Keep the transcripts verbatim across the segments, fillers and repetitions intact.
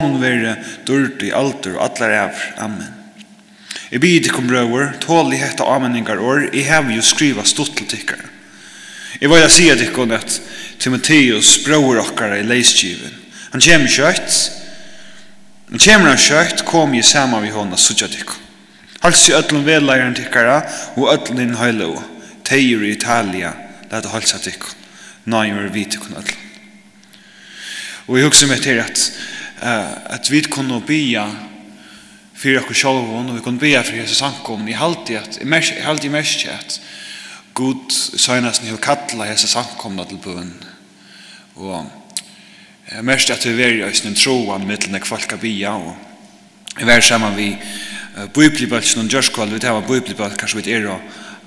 honum verði dýrd í aldur og allar ævir. Amen. Eg biði tykkum, brøður, tolið hetta áminningarorð, eg havi jú skrivað stutt til tykkara. Eg vil siga tykkum, at Timoteus, bróðir okkara, er leysgivin. Hann kemur skjótt. Men kemur hann skjótt, komi eg saman við honum at síggja tykkum. Heilsið øllum vegleiðarum tykkara og øllum hinum heiløgu. Tey eru í Italia, lata heilsa tykkum. Náðin verið við tykkum øllum. Og eg hugsi meg til, at, eh, at vit kunnu biðja fyri okkum sjálvum, og vit kunnu biðja fyri hesa samkomuna. Eg haldi, at, eg merki, eg haldi, eg merki, at Gud seinast hevur kallað hesa samkomuna til bøn. Og eg merki, at tað hevur verið eisini ein tráan millum nógv fólk at biðja, og eg var saman við, eh, bíbliubólkinum í gjárkvøldið. Vit hava bíbliubólk, kanska vit eru,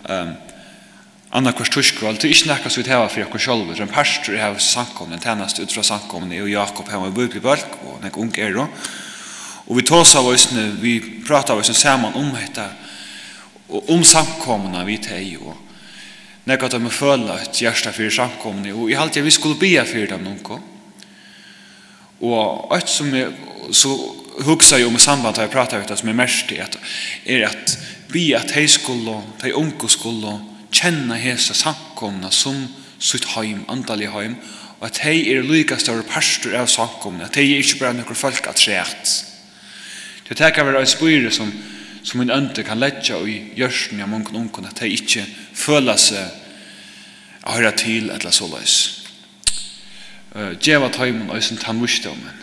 ehm, annaðhvørt týskvøld. Tað er ikki nakað, sum vit hava fyri okkum sjálv. Tað er ein partur av samkomuni, ein tænasta út frá samkomuni. Eg og Jakob hava ein bíbliubólk, og nógv ung eru. Og vit tosaðu eisini, vit prátaðu eisini saman um hetta, og um samkomuna við tey, og nógv av teimum føla eitt hjarta fyri samkomuni, og eg haldi, at vit skulu biðja fyri teimum ungu. Og eitt, sum eg so hugsaði um í samband, tá eg prátaði við tað, sum eg merkti, at, er at biðja, at tey skulu, tey ungu skulu kenna hesa samkomuna sum sítt heim, andaliga heim, og at tey eru líka stórur partur av samkomuni, at tey eru ikki bara nøkur fólk afturat. Tí tað kann vera ein spýri, sum, sum ein andi kann leggja í hjørtuni á mongum ungum, at tey ikki føla seg at hoyra til ella soleiðis. Eh, geva teimum eisini tann vísdómin.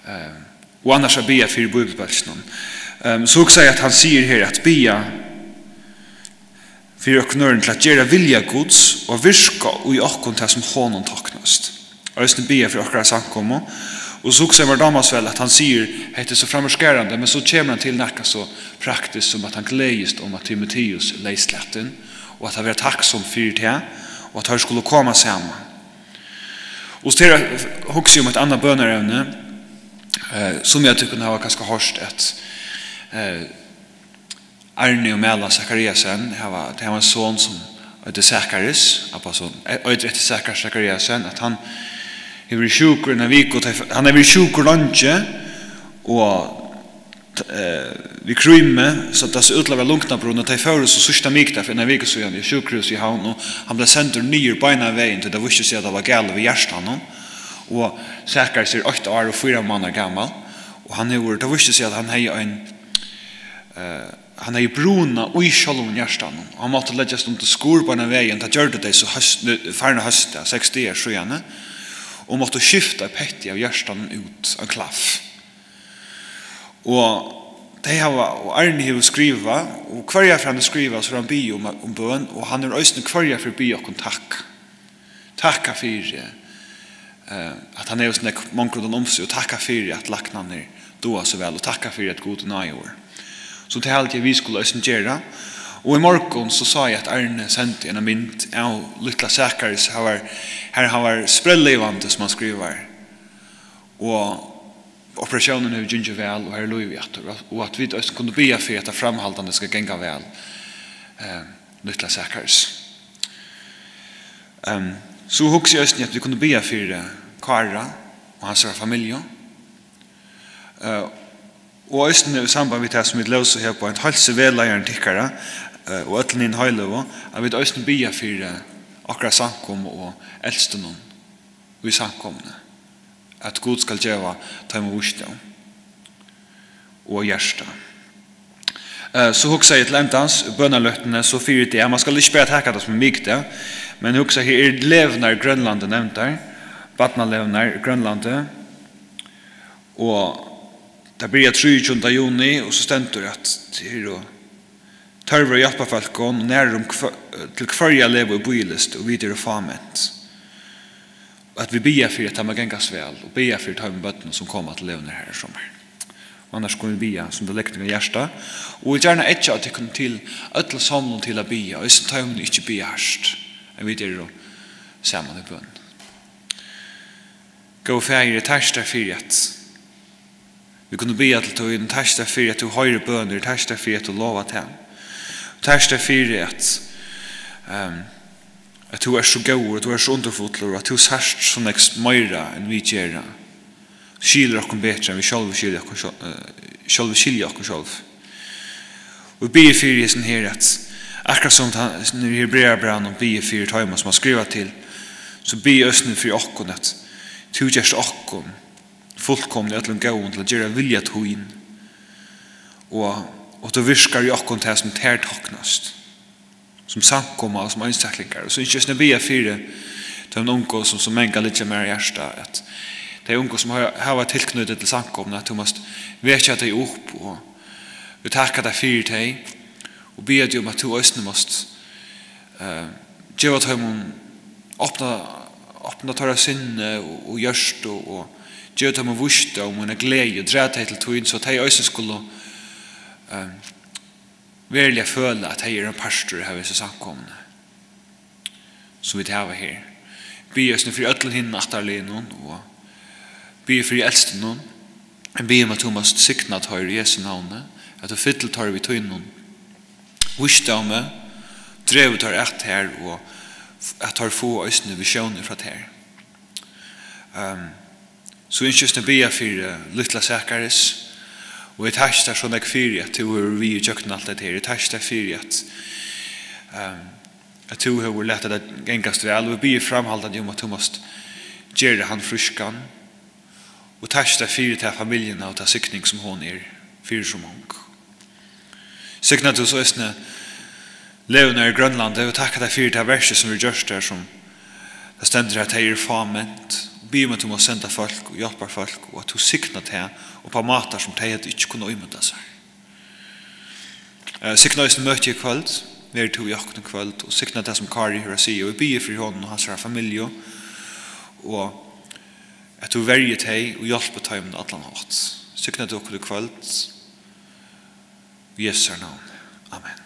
Eh, og annars at biðja fyri bíbliubólkinum. Ehm, so hugsaði eg, at hann sigur her, at biðja fyri okkum øðrum til at gera vilja Guds og virka í okkum tað, sum honum toknast. Eisini biðja fyri okkara samkomu. Og so hugsaði eg, mær dámar so væl, at hann sigur hetta er so framúrskarandi, men so kemur hann til nakað so praktiskt, sum at hann gleðist um, at Timoteus er leyslatin, og at hann vera takksom fyri tað, og at teir skulu koma saman. Og so her hugsi eg um eitt annað bønarevni, eh, sum eg, tykkum hava kanska hoyrt, at, eh, Arni og Mæla Zachariasen hava, tey hava ein son, sum eitur Zakaris, Abbason, e-, eitur eftir Zakaris Zachariasen, at hann hevur verið sjúkur eina viku, tey, hann hevur verið sjúkur leingi, og, eh, við krími, so tað sá út til at vera lungnabruna, og tey fóru so síðsta mikudag fyri eina viku síðan í sjúkrahús í Havn, og hann bleiv sendur niður beinan vegin, tí tað vísti seg, at tað var galið við hjartanum, og Zakaris er eitt ár og fýra mánaðir gamal, og hann hevur, tað vísti seg, at hann hevði ein, eh, hann hevði bruna í sjálvum hjartanum, og hann mátti leggjast undir skurð beinan vegin. Tað gjørdu tey so haust, farna hausta, seks dagar síðani, og máttu skifta eitt petti av hjartanum út, ein klaff. Og tey hava, og Arni hevur skrivað, og hvørja ferð hann hevur skrivað, so hevur hann biðið um, um bøn, og hann hevur eisini hvørja ferð biðið okkum takk. Takka fyri, eh, at hann hevur so nógv mong rundan um seg, og takka fyri, at læknarnir duga so væl, og takka fyri, at Gud er náðigur. So tað haldi eg, vit skulu eisini gera. Og í morgun, so sá eg, at Arne sendi eina mynd av lítla Zakaris, har var, har hann var sprelllivandi, sum hann skrivar. Og operatiónin hevur gingið væl, og har er lív í aftur, og, og at vit eisini kunnu biðja fyri, at tað framhaldandi skal ganga væl, eh, lítla Zakaris. Ehm, so hugsi eg eisini, at vit kunnu biðja fyri, eh, Kára og hansara familju. Eh, og eisini í samband við tað, sum vit lósu her á, at heilsið vegleiðarum tykkara, eh, og øllum hinum heiløgu, at vit eisini biðja fyri, eh, okkara samkomu og eldstunum í samkomuni, at Gud skal geva teimum vísdóm og hjarta. Eh, so hugsaði eg til endans, bønaløtuni, so fyri tað, man skal ikki bara taka tað sum ein mikudag, men hugsa, her eru legurnar í Grønlandi nevndar, barnalegurnar í Grønlandi, og tað byrjar trýogtjúgunda juni, og so stendur, at tað eru tørvur á hjálparfólkum, nærum hvør-, til hvørja legu í bíðilista, og vit eru fáment. At vit biðja fyri, at tað má gangast væl, og biðja fyri teimum børnum, sum koma til legurnar her í summar. Og annars kunnu vit biðja, sum tað liggur tykkum á hjarta. Og vit gjarna eggja tykkum til, øllum somlum til at biðja, og eisini teimum, ið ikki biðja hart, at vit eru saman í bøn. Góði Faðir, eg takki tær fyri, at vit kunnu biðja til tín. Takk tær fyri, at tú hoyrir bønir. Takk tær fyri, at tú lovar tað. Takk tær fyri, at, ehm, at tú ert so góður, at tú ert so undurfullur, og at tú sært so nógv meira, enn vit gera. skilur okkum betur enn vit sjálv skilja okkum sjálv, eh, sjálv skilja okkum sjálv. Og biðið fyri hesum her, at akkurát sum tann, í Hebrearabrævinum biðið fyri teimum, sum hann skrivar til, so biðið eisini fyri okkum, at tú gerst okkum fullkomna í øllum góðum til at gera vilja tín, og, og tú virkar í okkum tað, sum tær toknast, sum samkoma og sum einstaklingar. Og so ynski eg eisini at biðja fyri teimum ungu, sum so manga liggja mær á hjarta, at tey ungu, sum hava, hava tilknýti til samkomuna, at tú mást vekja tey upp, og vit takka tær fyri tey, og biðja teg um, at tú eisini mást, eh, geva teimum, opna, opna teirra sinni og, og hjørtu, og geva teimum vísdóm og eina gleði, og draga tey til tín, so tey eisini skulu, eh, veruliga føla, at tey eru ein partur av hesi samkomuni, sum vit hava her. Biðja eisini fyri øllum hinum ættarliðunum, og biðja fyri eldstunum. Eg biði um, at tú mást signa teir í Jesu navni, at tú fyllir teir við tínum vísdómi, dregur teir at tær, og at teir fáa eisini visjónir frá tær. Ehm, so ynski eg eisini at biðja fyri, eh, lítla Zakaris, og eg takki tær so nógv fyri, at tú hevur verið við í gjøgnum alt hetta her. Eg takki tær fyri, at, ehm, at tú hevur latið tað gangast væl, og eg biði framhaldandi um, at tú mást gera hann frískan, og takki tær fyri ta familjuna og ta signing, sum hon er fyri so mong. Signa tú so eisini legurnar í Grønlandi, og takka tær fyri tað verkið, sum er gjørt har, sum tað stendur, at tey eru fáment. Biði um, at tú mást senda fólk og hjálparfólk, og at tú signar tað upp á mátar, sum tey høvdu ikki kunnað ímynda sær. Eh, signa eisini møtið í kvøld. Ver tú í okkum í kvøld, og signa tað, sum Kári hevur at siga. Og eg biði fyri honum og hansara familju, og at tú verjir tey og hjálpir teimum á allan hátt. Signa tú okkum í kvøld. Í Jesu navni. Amen.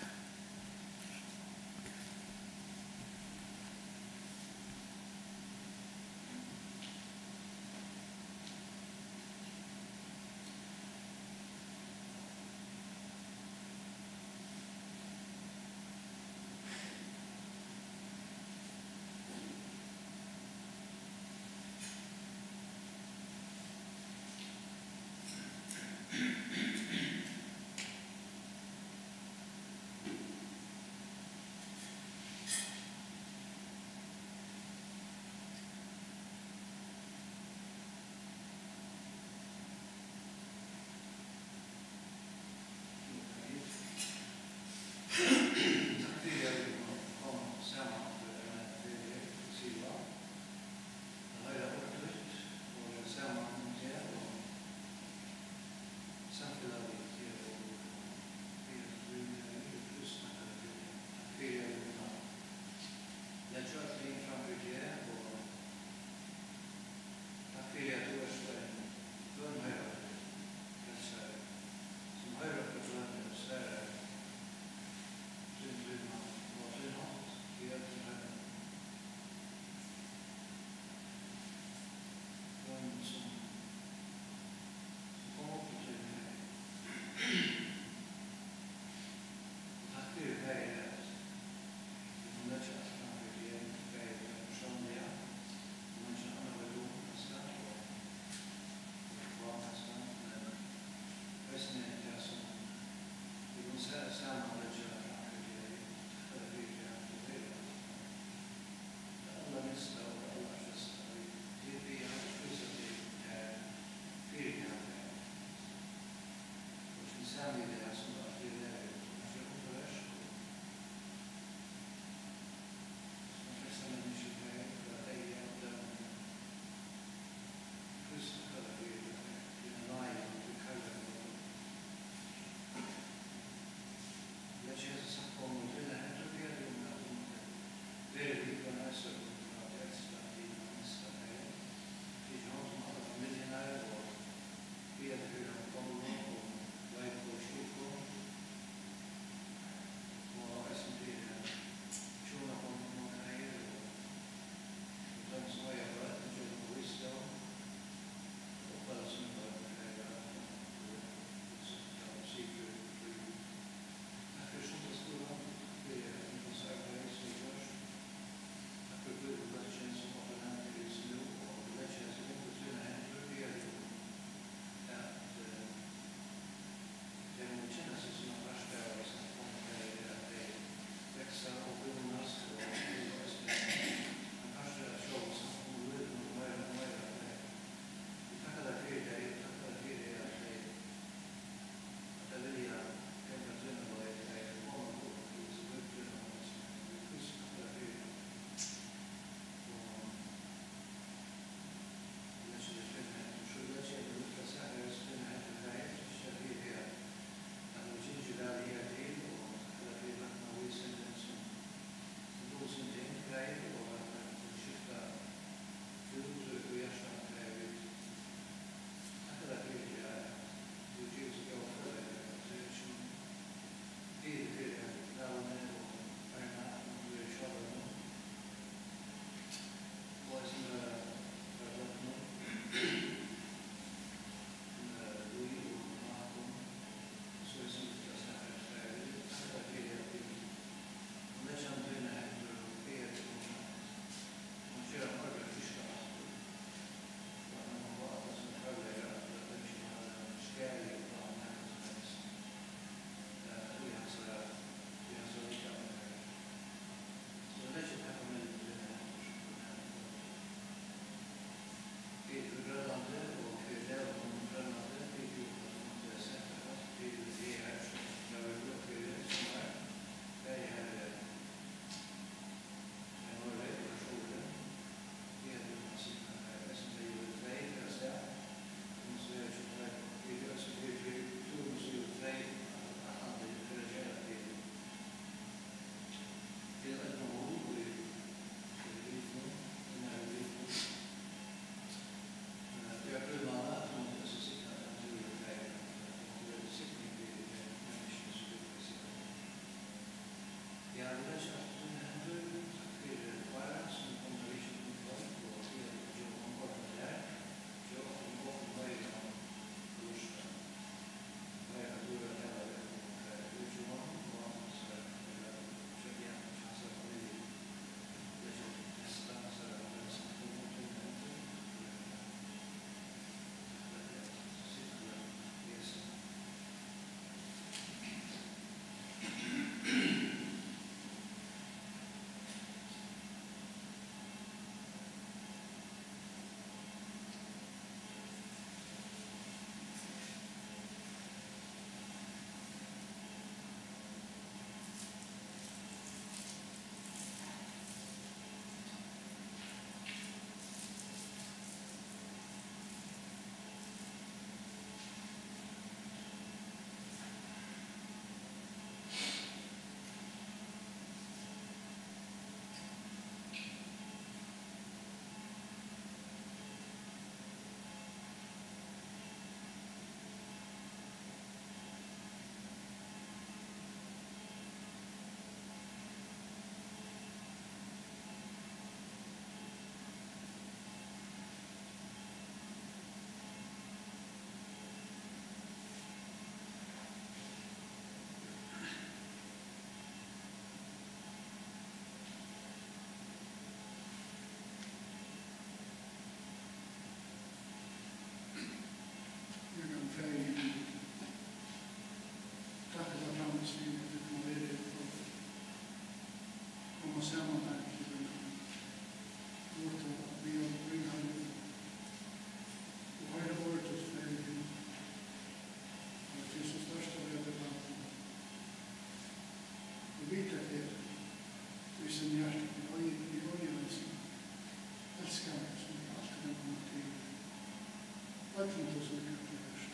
Sum tú sum er kallað hørst.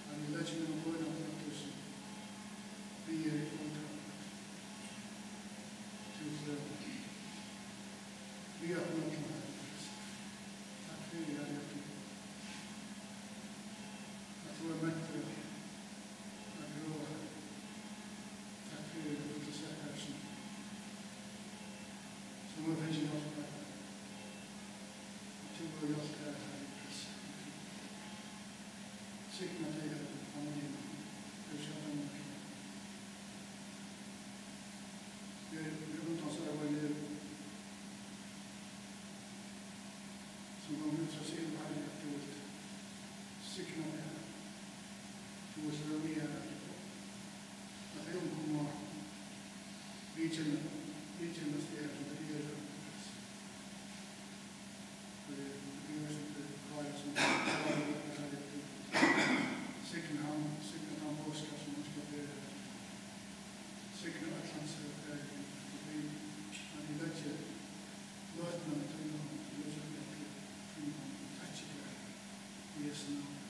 Herre, eg leggi mína bøn á títt hús. Biði eg um tað. Tú, Faðir, við okkum øllum, Herre. Takk fyri, Herre, at tú, at tú er mentur at gróa. Takk fyri, at tú sært, Herre, sum, sum hevur fingið hjálp, Herre. At tú hevur hjálpt, Herre, Herre, Signa tey, Herre, familjuna. Tú sært teimum øllum. Her, her rundan, so er vel her, sum gongur út frá seg, Herre, at tú vilt signa tey, Herre. Tú vilt vera við, Herre, at tey umkomna vitjanir, vitjanir, Herre, sum tey eru, Herre. Signa hann, signa tann boðskap, sum hann skal bera. Signa øll hans, Herre, og vit, at vit leggja løtuna við tínum, vit leggja okkum til tínum. Takk, Herre, í Jesu navni.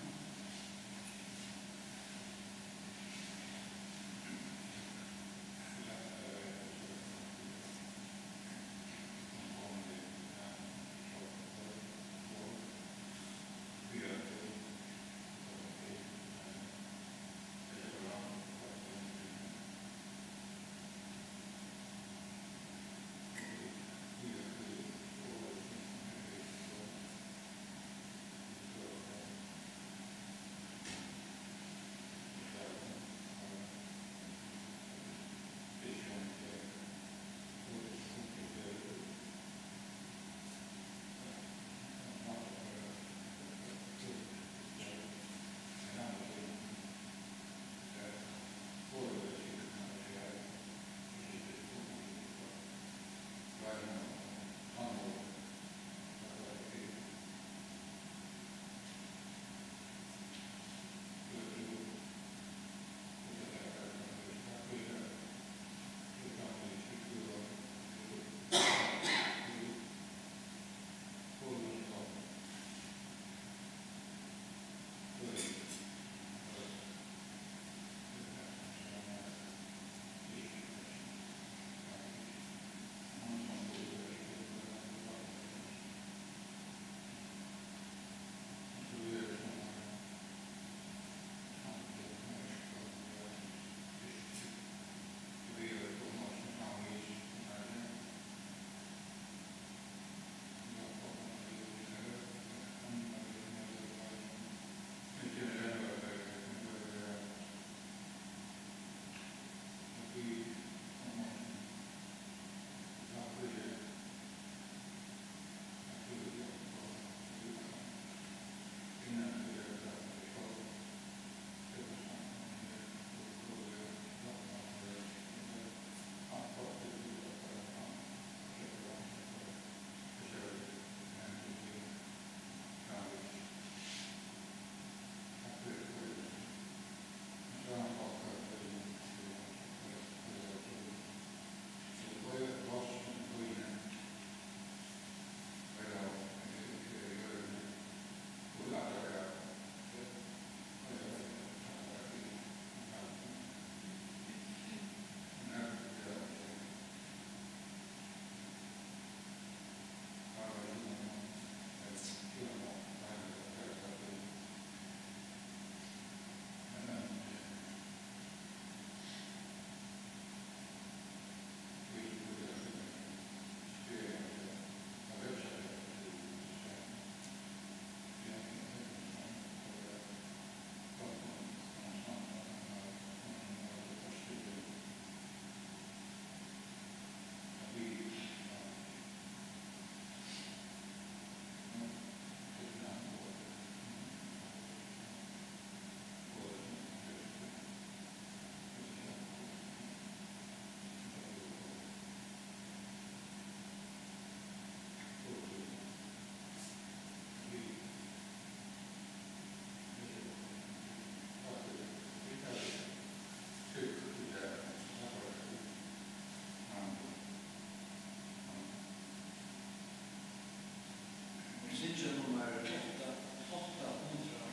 Amen. Vit syngja nummar átta, átta hundrað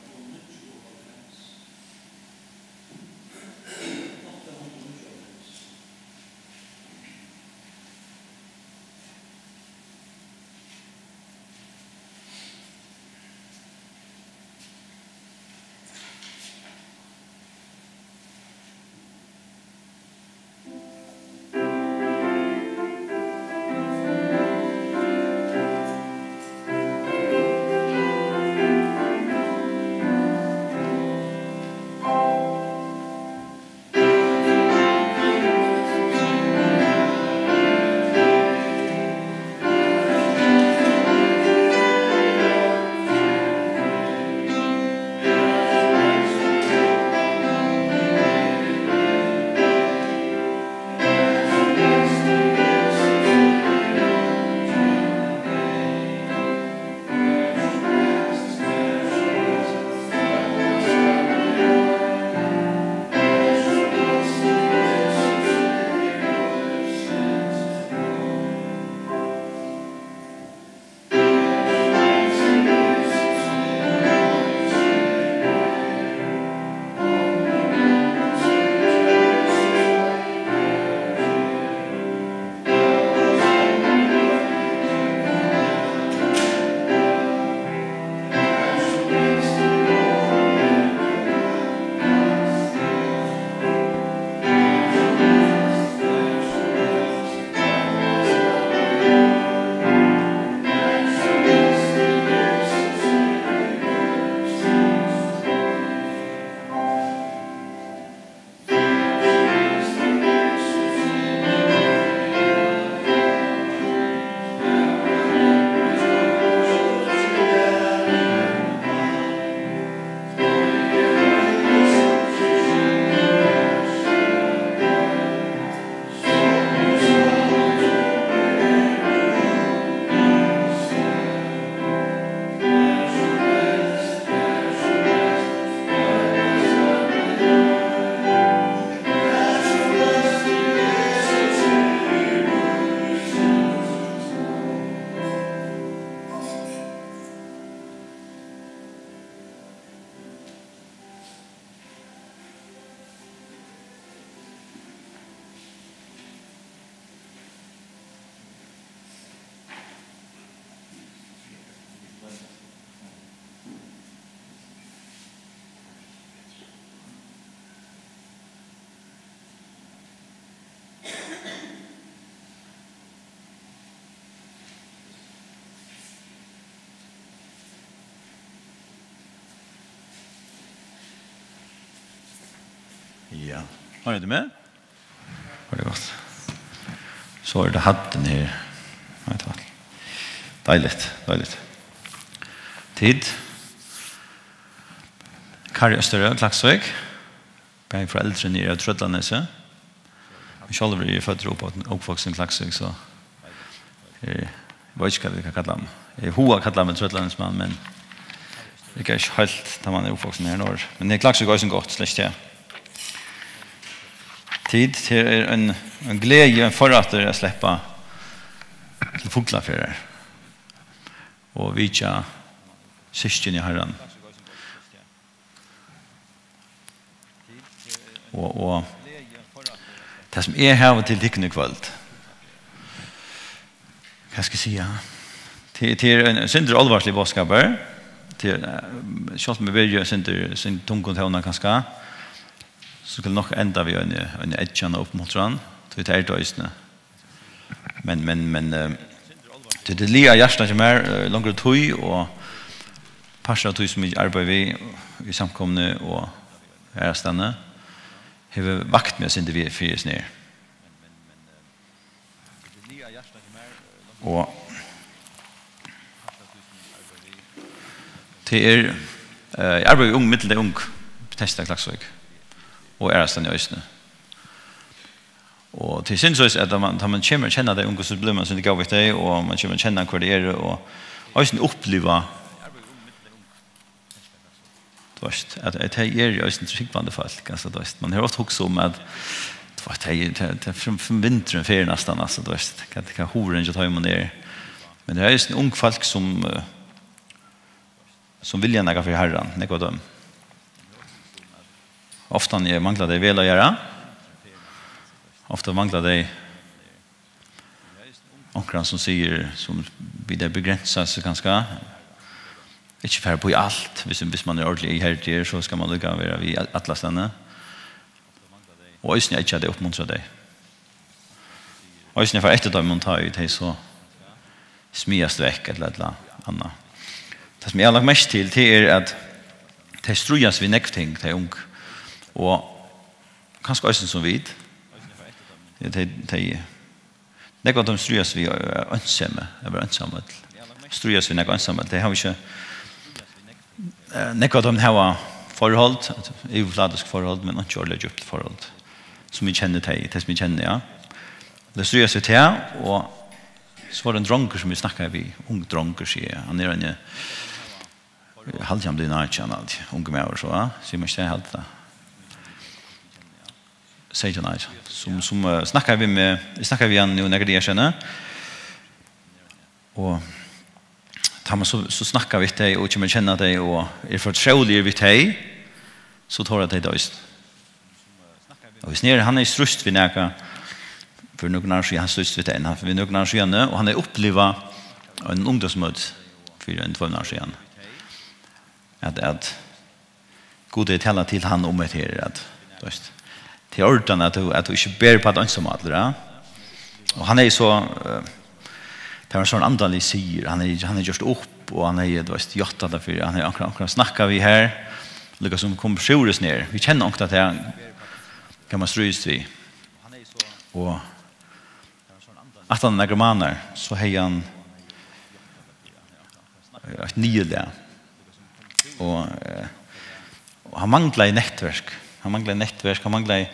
Ja. Hoyrir tú meg? Hoyrir gott. So er tað hatten her. Nei, takk. Deiligt, deiligt. Tit. Kari Østerø, Klaksvík. Bæði foreldrini eru av Trøllanesi. Men sjálvur eri eg føddur og uppvaksin í Klaksvík, so eg veit ikki, hvat eg kann kalla meg. Eg hugsi at kalla meg Trøllanesmann, men eg kann ikki heilt, tá man er uppvaksin her norður. Men eg Klaksvík eisini gott, slett, ja. Tit, tað er ein, ein gleði og ein forrættur at sleppa til Fuglafjarðar og vitja systkini í Harranum. Og, og tað, sum eg havi til tykkum í kvøld, hvat skal eg siga? Tað, tað er ein, ein sindur álvarsligur boðskapur. Tað er, eh, sjálvt um eg byrji ein sindur, sindur tungum tóni kanska, so skal eg nokk enda við eini, eini eggjan og uppmuntran, tí tað er tað eisini. Men, men, men, eh, tað, tað liggur á hjarta hjá mær, eh, longri tíð, og partur av tí, sum eg arbeiði við í samkomuni og aðrastaðni, hevur vakt meg eitt sindur við, fyri hesum her. Og tað er, eh, eg arbeiði við ung, millum tey ung, Bethesda Klaksvík og aðrastaðni eisini. Og tað er soleiðis, at tá man, tá man kemur at kenna tey ungu, so blívur man so góður við tey, og man kemur at kenna, hvør tey eru, og eisini uppliva, tú veist, at, at tey eru eisini trúgvandi fólk, altso, tú veist, man hevur ofta hugsað um, at, tú veist, tey, tey, tey, sum, sum vindurin fer næstan, altso, tú veist, hvat, hvat hugurin hjá teimum er. Men tað eru eisini ung fólk, sum, eh, sum vilja nakað fyri Harran, nógv av teimum. Ofta mangla tey vegleiðara. Ofta mangla tey onkran, sum sigur, sum við tey begrensar seg kanska. Ikki fara upp í alt, viss, viss man er ordiliga íherdigur, so skal man líka vera við allastaðni. Og eisini eggja tey, uppmuntra tey. Eisini fara eftir teimum, tá ið tey so smæðast vekk ella, ella annað. Tað, sum eg havi lagt merki til, tað er, at tey stríðast við nógv ting, tey ung. Og kanska eisini sum vit. Tey, tey, nógv av teimum stríðast við, eh, einsemi, at vera einsamøll. Stríðast við nógv einsamøll. Tey hava ikki, eh, nógv av teimum hava forhold, yvirflatisk forhold, men einki ordiliga djúpt forhold, sum eg kenni tey, tey sum eg kenni, ja. Tey stríðast við tað, og so var tað ein drongur, sum eg snakkaði við, ung drongur, sigi eg. Hann er ein, eg haldi, hann blívur átjan, altso, ungur maður, so, ja, sigur man ikki tað, eg haldi tað. Seytjan ár, sum, sum, eh, snakkaði við meg, eg snakkaði við hann nú nakrar dagar síðani, og tá man so, so snakkar við tey og kemur at kenna tey og er fortrúligur við tey, so tora tey tað eisini. Og hesin her, hann hevði stríðst við nakað fyri nøkrum árum síðan, hann stríðst við tað enn, hann, fyri nøkrum árum síðani, og hann hevði upplivað ein ungdómsmøti fyri ein tveimum árum síðan, at, at Gud hevði talað til hann um hetta her, at, tú veist, tað er í ordan, at tú, at tú ikki ber upp á teg einsamallur, ja. Og hann hevði so, eh, tað var ein sånn andaligur sigur, hann hevði, hann hevði gjørt upp, og hann hevði, tú veist, játtað tað fyri, hann hevði onkran, onkran snakkað við har, líka sum kom sjúrðis niður. Vit kenna onkur at tað kann man stríðast við. Og aftan á nakrar mánaðar, so hevði hann eitt niðurlag. Og, eh, og hann manglaði netverk. Hann manglaði netverk, hann manglaði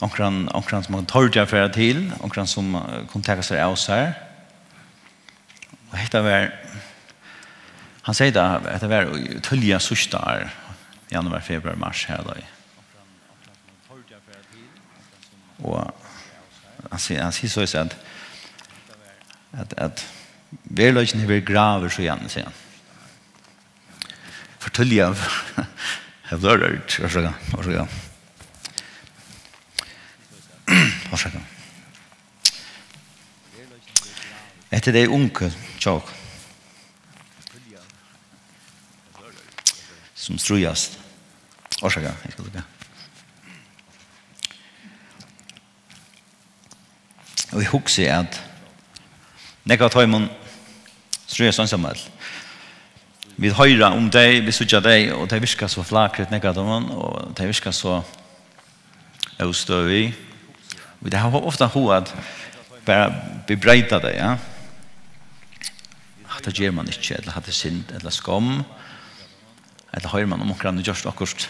onkran, onkran sum hann tordi at fara til, onkran sum, eh, kundi taka sær av sær. Og hetta var, hann segði tað, hetta var í tíðliga síðsta ár, januar, februar, mars, har leið. Og hann sigur, hann sigur soleiðis, at, at, at veruleikin hevur verið gráur síðan, sigur hann. Fortelja av, av Lørd, orsaka, orsaka. Orsaka. Hetta er tey ungu, tjók. Sum stríðast. Orsaka, eg skal lukka. Og eg hugsi, at nógv av teimum stríðast einsamøll. Vit hoyra um tey, vit síggja tey, og tey virka so flagrir, nógv av teimum, og tey virka so, óstøði. Vit hava ofta hug at bara bebreiða tey, ja. Hatta ger man ikki, ella hatta er synd, ella skomm. Ella hoyrir man um onkran hevur gjørt okkurt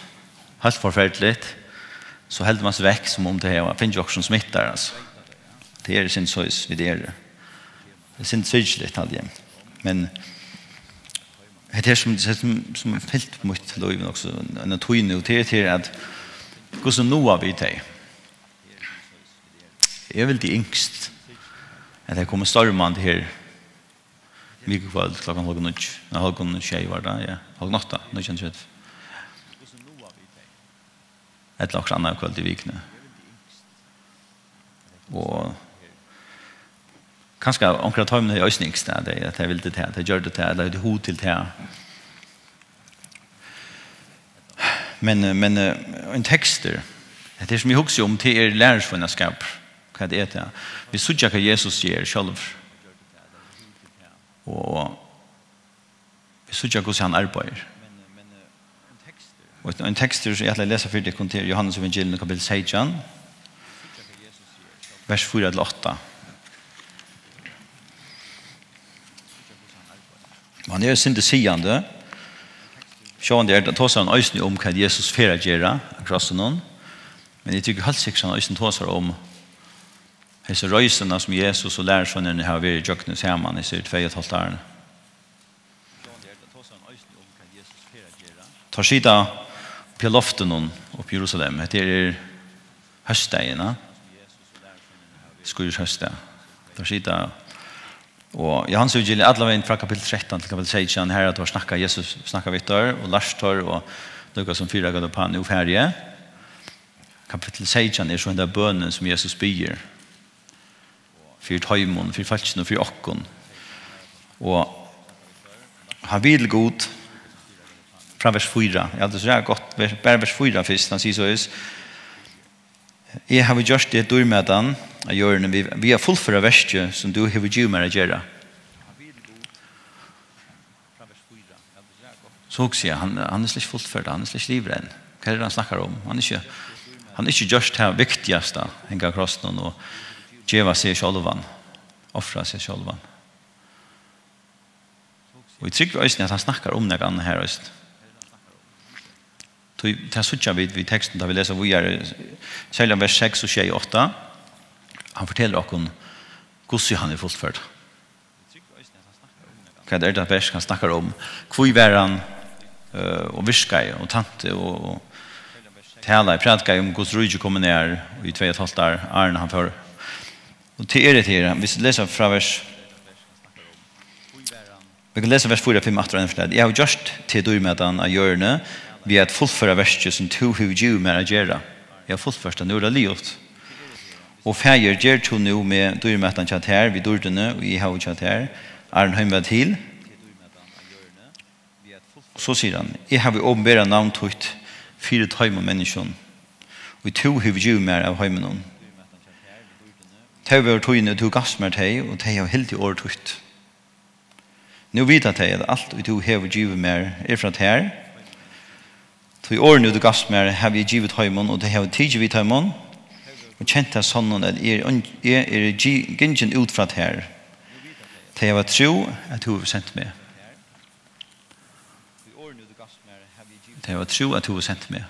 heilt forferdiligt, so heldur man seg vekk, sum um tey hava fingið okkurt sum smittar, altso. Tað er synd, soleiðis vit eru. Tað er synd syrgiligt, haldi eg. Men hetta er sum, sum, sum fylgt mítt lív nokk so eina tíð nú, tað er, tað er at hvussu náa vit tey? Eg vildi ynskt, at tey komu stormandi her mikukvøld klokkan hálvgum níggju, nei, hálvgum sjey var tað, ja, hálvgum átta, nítjan tretivu. Ella okkurt annað kvøld í vikuni. Og kanska onkra av teimum hevði eisini ynskt, at tey, at tey vildu tað, at tey gjørdu tað, ella høvdu hug til tað. Men, men, eh, ein tekstur, hetta er, sum eg hugsi um, tað er lærisveinaskapur. Hvat er tað? Vit síggja, hvat Jesus ger sjálvur. Og vit síggja, hvussu hann arbeiðir. Og ein tekstur, sum eg ætli at lesa fyri tykkum, til Jóhannes evangelium, kapittul seytjan, vers fýra til átta. Og hann er eitt sindur sigandi. Sjálvandi er tað, tosar hann eisini um, hvat Jesus fer at gera á krossinum. Men eg tykki heilt sikkurt, hann eisini tosar um hesa reisuna, sum Jesus og lærisveinarnir hava verið ígjøgnum saman hesi tvey og eitt hálvt árini. Teir sita uppi á loftinum uppi í Jerusalem. Hetta er hósdagin, ja. Skírhósdag. Teir sita, og Jóhannes evangeliið allan vegin frá kapittul trettan til kapittul seytjan, har er teir snakka, Jesus snakkar við teir og lært teir, og líka sum fyri at ganga upp á, nú fari eg. Kapittul seytjan er so henda bønin, sum Jesus biður fyri teimum, fyri fólkinum, fyri okkum. Og hann vil, Gud, frá vers fýra. Ja, tað er so gott, vers, bara vers fýra fyrst. Hann sigur soleiðis: "Eg havi gjørt teg dýrmætan á jørðini við, við at fullføra verkið, sum tú hevur givið mær at gera." So hugsi eg, hann, hann er slett ikki fullførdur, hann er slett ikki liðugur enn. Hvat er tað, hann snakkar um? Hann er ikki, hann er ikki gjørt tað viktigasta, hanga á krossinum og geva seg sjálvan, ofra seg sjálvan. Og eg trúgvi eisini, at hann snakkar um nakað annað her eisini. Tí tað síggja vit við tekstin, tá vit lesa víðari, serliga vers seks og sjey og átta. Hann fortelur okkum, hvussu hann er fullførdur. Hvat er tað vers, hann snakkar um? Hví var hann, eh, og virkaði og tænti og, og talaði, prædikaði um, Guds ríki komið nær, í tvey og eitt hálvt ár, áðrenn hann fór? Og tað er tað her, vit lesa frá vers, vit kunnu lesa vers fýra, fimm aftur einaferð. "Eg havi gjørt teg dýrmætan á jørðini við at fullføra verkið, sum tú hevur givið mær at gera." Eg havi fullført tað, nú er tað liðugt. "Og Faðir, ger tú nú meg dýrmætan hjá tær við dýrdini, ið eg havi hjá tær, áðrenn heim var til." Og so sigur hann: "Eg havi opinberað navn títt fyri teimum menniskjum, ið tú hevur givið mær av heiminum. Tey vóru tíni, og tú gavst mær tey, og tey hava hildið orð títt. Nú vita tey, at alt, ið tú hevur givið mær, er frá tær. Tí orðini, ið tú gavst mær, havi eg givið teimum, og tey hava tikið við teimum, og kent tað sannum, at eg eri ein-, eg eri gi-, gingin út frá tær. Tey hava trúð, at tú hevur sent meg." Tey hava trúð, at tú hevur sent meg.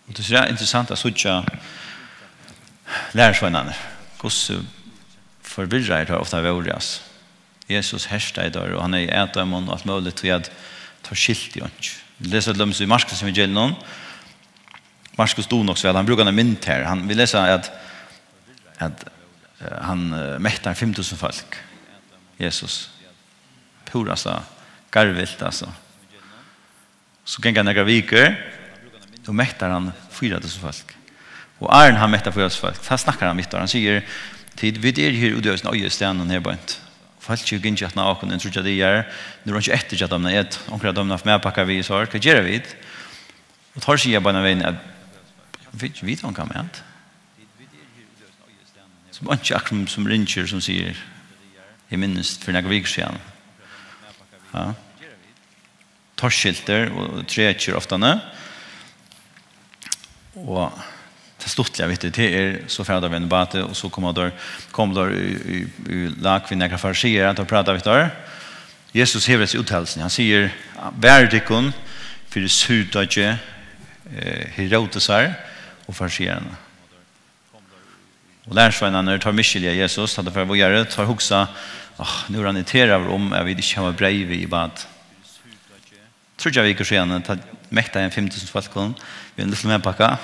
Og tað er so interessant at síggja lærisveinarnar, hvussu forvirraðir teir ofta vóru, altso. Jesus hertaði teir, og hann hevði at teimum og alt møguligt, tí at teir skiltu einki. Vit lesa til dømis í Markus evangelium. Markus dugir nokk so væl, hann brúkar eina mynd her. Hann, vit lesa at, at, eh, hann, eh, mettar fimm túsund fólk. Jesus. Púrasta garvilt, altso. So ganga nakrar vikur, og mettar hann fýra túsund fólk. Og áðrenn hann mettar fýra túsund fólk, tá snakkar hann við teir. Hann sigur: "Tit, vit eru her úti á hesum oyðistaðnum her beint. Fólk eru gingin aftan á okkum í tríggjar dagar. Nú er einki eftir hjá teimum at eta. Onkur av teimum haft matpakkar við sær. Hvat gera vit?" Og teir siga beinanvegin at: "Vit, vit hava ongan mat." Sum einki, akkurát sum, sum ringir, sum sigur: "Eg minnist fyri nakrar vikur síðan." Ja. Torskiltir og trekir oftani. Og tað stuttliga við tí, tað er, so fara teir við einum báti, og so koma teir, koma teir í, í, í lag við nakrar farisearar, teir práta við teir. Jesus hevur hesa úttalilsina. Hann sigur: "Varið tykkum fyri súrdeiggið, eh, Herodesar og fariseararnar." Og lærisveinarnir, teir misskilja Jesus, tá teir fara víðari, teir hugsa: "Áh, nú er hann irriteraður um, at vit ikki hava breyð við í bát." Tríggjar vikur síðani, tá mettaði hann fimm túsund fólkum við einum lítlum matpakka.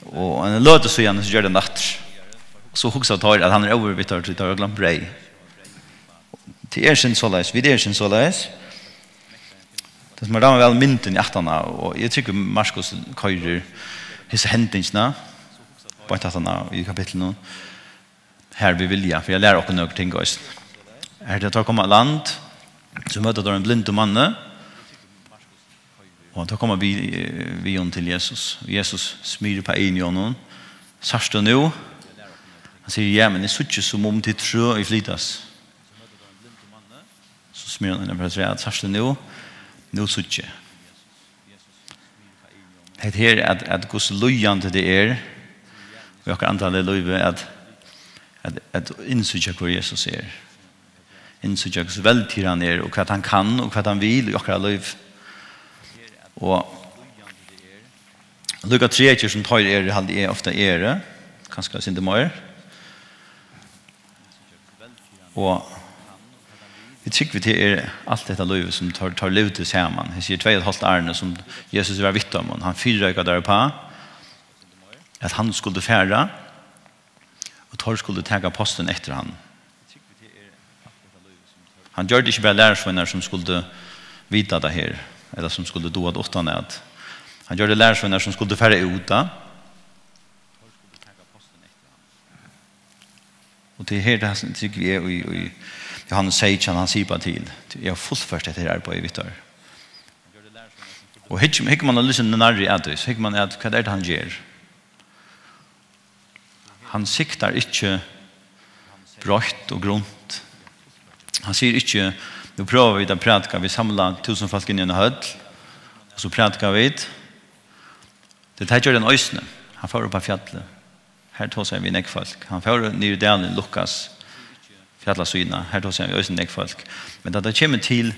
Og eina løtu síðani, so gjørdi hann tað aftur. So hugsa teir, at hann er óður við teir, tí teir hava gloymt breyð. Tað er sum soleiðis, vit eru sum soleiðis. Tað sum mær dámar væl myndin í aftan á, og eg trúgvi Markus koyrir hesa hendingina beint aftan á í kapitlinum, her við vilja, fyri at læra okkum nøkur ting eisini. Her til at koma á land, so møta teir ein blindum manni, og teir koma við, við honum til Jesus. Og Jesus smyr upp á eyguni á honum. "Sært tú nú?" Hann sigur: "Ja, men eg síggi sum um tað er trø ið flytast." So smyr hann inn á afturat: "Sært tú nú? Nú síggi eg." Hetta her, at, at hvussu líðandi tað er í okkara andaliga lívi, at, at, at innsíggja, hvør Jesus er. Innsíggja, hvussu veldigur hann er, og hvat hann kann, og hvat hann vil í okkara lív. Og líka tregir, sum teir eru, haldi eg ofta eru, kanska eitt sindur meir. Og eg trúgvi, tað er alt hetta lívið, sum teir, teir livdu saman. Hesi tvey og eitt hálvt árini, sum Jesus var við teimum. Hann fyrireikaði teir uppá, at hann skuldi fara, og teir skuldu taka postin eftir hann. Hann gjørdi ikki bara lærisveinar, sum skuldu vita tað her, ella sum skuldu duga tað uttanat. Hann gjørdi lærisveinar, sum skuldu fara út, tá. Og tað er her, tað sum trúgvi eg, í, í Jóhannes seytjan, hann sipar til: "Eg havi fullført hetta her arbeiðið við tær." Og hygg-, hyggur mann líka nærri at tí, so hyggur mann at, hvat er tað, hann ger? Hann siktar ikki breitt og grunt. Hann sigur ikki: "Nú prøva vit at prædika, vit samla túsund fólk inn í eina høll, og so prædika vit." Tað, tað gjørdi hann eisini. Hann fór upp á fjallið. Har tosaði hann við nógv fólk. Hann fór niður í dalin, Lukas, fjallasíðuna. Har tosaði hann við eisini nógv fólk. Men tá tað kemur til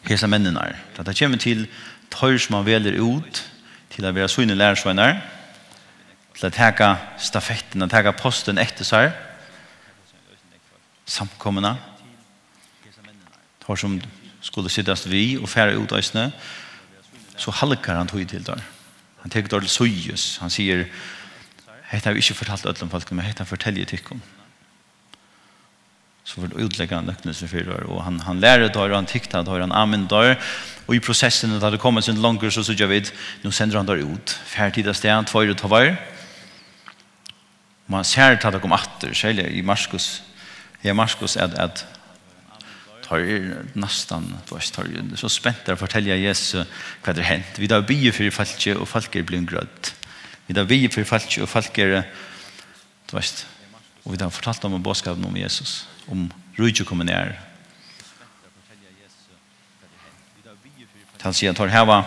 hesar menninar, tá tað kemur til teir, sum hann velur út til at vera sínir lærisveinar, til at taka stafettina, taka postin eftir sær, samkomuna, teir, sum skulu sitast við og fara út eisini, so halgar hann tí til teir. Hann tekur teir til síðis. Hann sigur: "Hetta havi eg ikki fortalt øllum fólkum, men hetta fortelji eg tykkum." So fer hann at útleggja nøknilsir fyri teir, og hann, hann lærir teir, og hann tiktar teir, hann áminnir teir. Og í prosessini, tá tað koma eitt sindur longur, so síggja vit, nú sendir hann teir út. Farið tit avstað, tveir og tveir. Man sær, tá tað kom aftur, serliga í Markus, ja, Markus, at, at teir eru næstan, tú veist, teir eru so spentir at fortelja Jesu, hvat er hent. Vit hava biðið fyri fólki, og fólk eru blivin grødd. Vit hava biðið fyri fólki, og fólk eru, tú veist, og vit hava fortalt teimum boðskapin um Jesus, um ríkið komið nær. Tað vil siga, teir hava,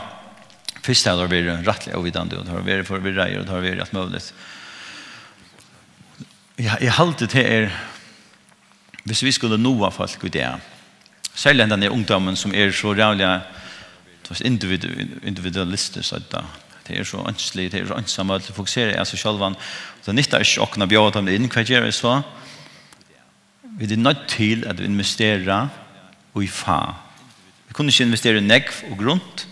fyrst hava teir verið rættiliga óvitandi, og teir hava verið forvirraðir, og teir hava verið alt møguligt. Ja, eg haldi, tað er, hvis vit skulu náa fólk í dag, serliga hendan her ungdómin, sum er so ræðuliga, tú veist, individu-, individualistir, so at tað er so einslig, tað er so einsamøll, tað fokuserar á seg sjálvan, og tað nyttar ikki okkum at bjóða teimum inn, hvat gera vit so? Vit eru noydd til at investera í fá. Vit kunnu ikki investera í nógv og grunt,